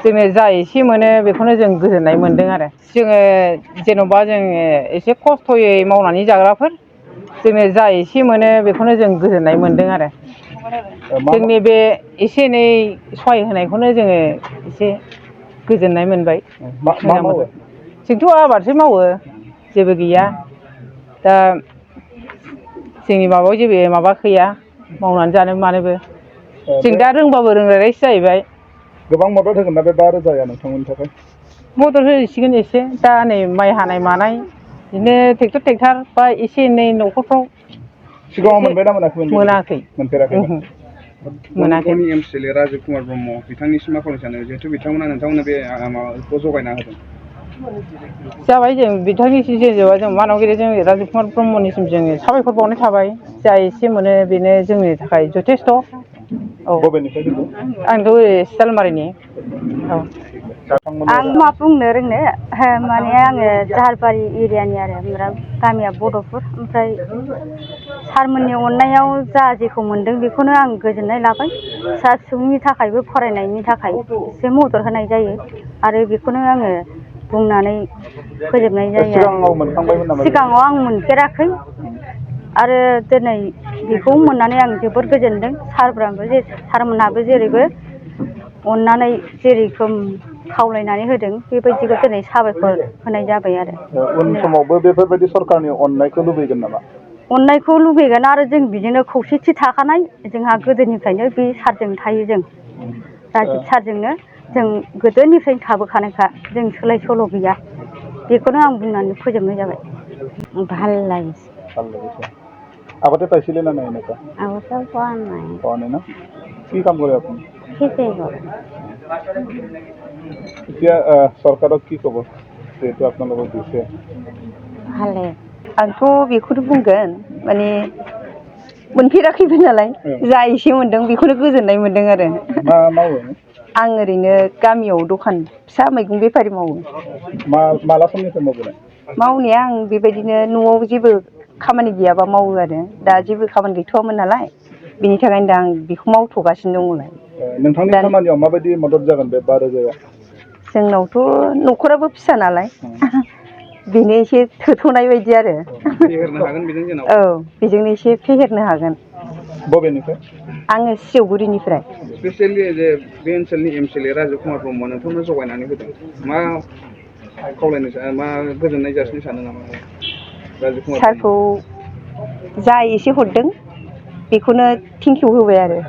जोङो जा एसे मोनो बेखौनो जों गोजोननाय मोन्दों आरो जोङो जेन'बा जोङो एसे खस्थ'यै मावनानै जाग्राफोर जोङो जा एसे मोनो बेखौनो जों गोजोननाय मोन्दों आरो जोंनि बे एसे एनै सहाय होनायखौनो जोङो एसे गोजोननाय मोनबाय मोजां मोनबाय जोंथ' आबादसो मावो जेबो गैया दा जोंनि माबायाव जेबो माबा गैया मावनानै जानो मानोबो जों दा रोंबाबो रोंलायलायसो जाहैबाय गोबां मदद होगोन ना बे 5,000 नोंथांमोननि थाखाय मदद होसिगोन एसे दा नै माइ हानाय मानाय बिदिनो ट्रेक्टर बा एसे एनै न'खरफ्राव सिगाङाव मोनबायना मोनाखैमोन मोनाखै मोनफेराखैना गणितनि एमसिएलए राजिब कुमार ब्रह्म बिथांनिसिम मा खावलायनो सानो जिहेथु बिथांमोना नोंथांमोननो बे माबाखौ जगायना होदों जाबाय जों बिथांनिसिम जेनेबा जों मानगिरि जों राजिब कुमार ब्रह्मनिसिम जोङो साबायखर बावनाय थाबाय जा एसे मोनो बेनो जोंनि थाखाय जथेस्थ' औ बबेनिफ्राय फैखो आंथ' ओरै सालमारिनि औ आं मा बुंनो रोंनो माने आङो जाहारबारि एरियानि आरो ओमफ्राय गामिया बड'फुर ओमफ्राय सारमोननि अननायाव जा जेखौ मोनदों बेखौनो आं गोजोननाय लाबाय फिसा फिसौनि थाखायबो फरायनायनि थाखाय एसे मदद होनाय जायो आरो बेखौनो आङो बुंनानै फोजोबनाय जायो सिगाङाव मोनखांबायमोन नामा सिगाङाव आं मोनफेराखै आरो दिनै बेखौ मोननानै आं जोबोद गोजोनदों सारमोनहाबो जेरैबो अननानै जेरोखोम खावलायनानै होदों बेबायदिखौ दिनै साबायखर होनाय जाबाय आरो उन समावबो बेफोरबायदि सरकारनि अननायखौ लुबैगोन नामा अननायखौ लुबैगोन आरो जों बिदिनो खौसेथि थाखानाय जोंहा गोदोनिफ्रायनो बे सारजों थायो जों राजिब सारजोंनो जों गोदोनिफ्रायनो थाबोखानायखा जों सोलाय सोल' गैया बेखौनो आं बुंनानै फोजोबनाय जाबाय ভাল লাগিছে আগতে পাইছিলে না নাই এনেকুৱা আগতে পোৱা নাই নাই না কি কাম কৰে আপুনি খেতি কৰে এতিয়া চৰকাৰক কি ক'ব যিহেতু আপোনালোকক দিছে ভালে आंथ' बेखौनो बुंगोन माने मोनफेराखैबो नालाय जा एसे मोनदों बेखौनो गोजोननाय मोनदों आरो मा मावो आं ओरैनो गामियाव दखान फिसा मैगं बेफारि मावो माला समनिफ्राय मावबोनाय मावनाया आं बेबायदिनो न'आव जेबो खामानि गैयाबा मावो आरो दा जेबो खामानि गैथ'वामोन नालाय बिनि थाखायनो दा आं बेखौ मावथ'गासिनो दङलाय नोंथांनि खामानियाव माबायदि मदद जागोन बे 5,000 जोंनावथ' न'खराबो फिसा नालाय बेनो एसे थोथ'नाय बायदि आरो फेहेरनो हागोन बेजों जेनेबा औ बेजोंनो एसे फेहेरनो हागोन बबेनिफ्राय आङो सिजौगुरिनिफ्राय स्पेसियेलि जे बे ओनसोलनि एमसिएलए राजिब कुमार ब्रह्म नोंथांनो जगायनानै होदों मा खावलायनो मा गोजोननाय जासिनो सानो नामा राजिब कुमार सारखौ जा एसे हरदों बेखौनो थेंकिउ होबाय आरो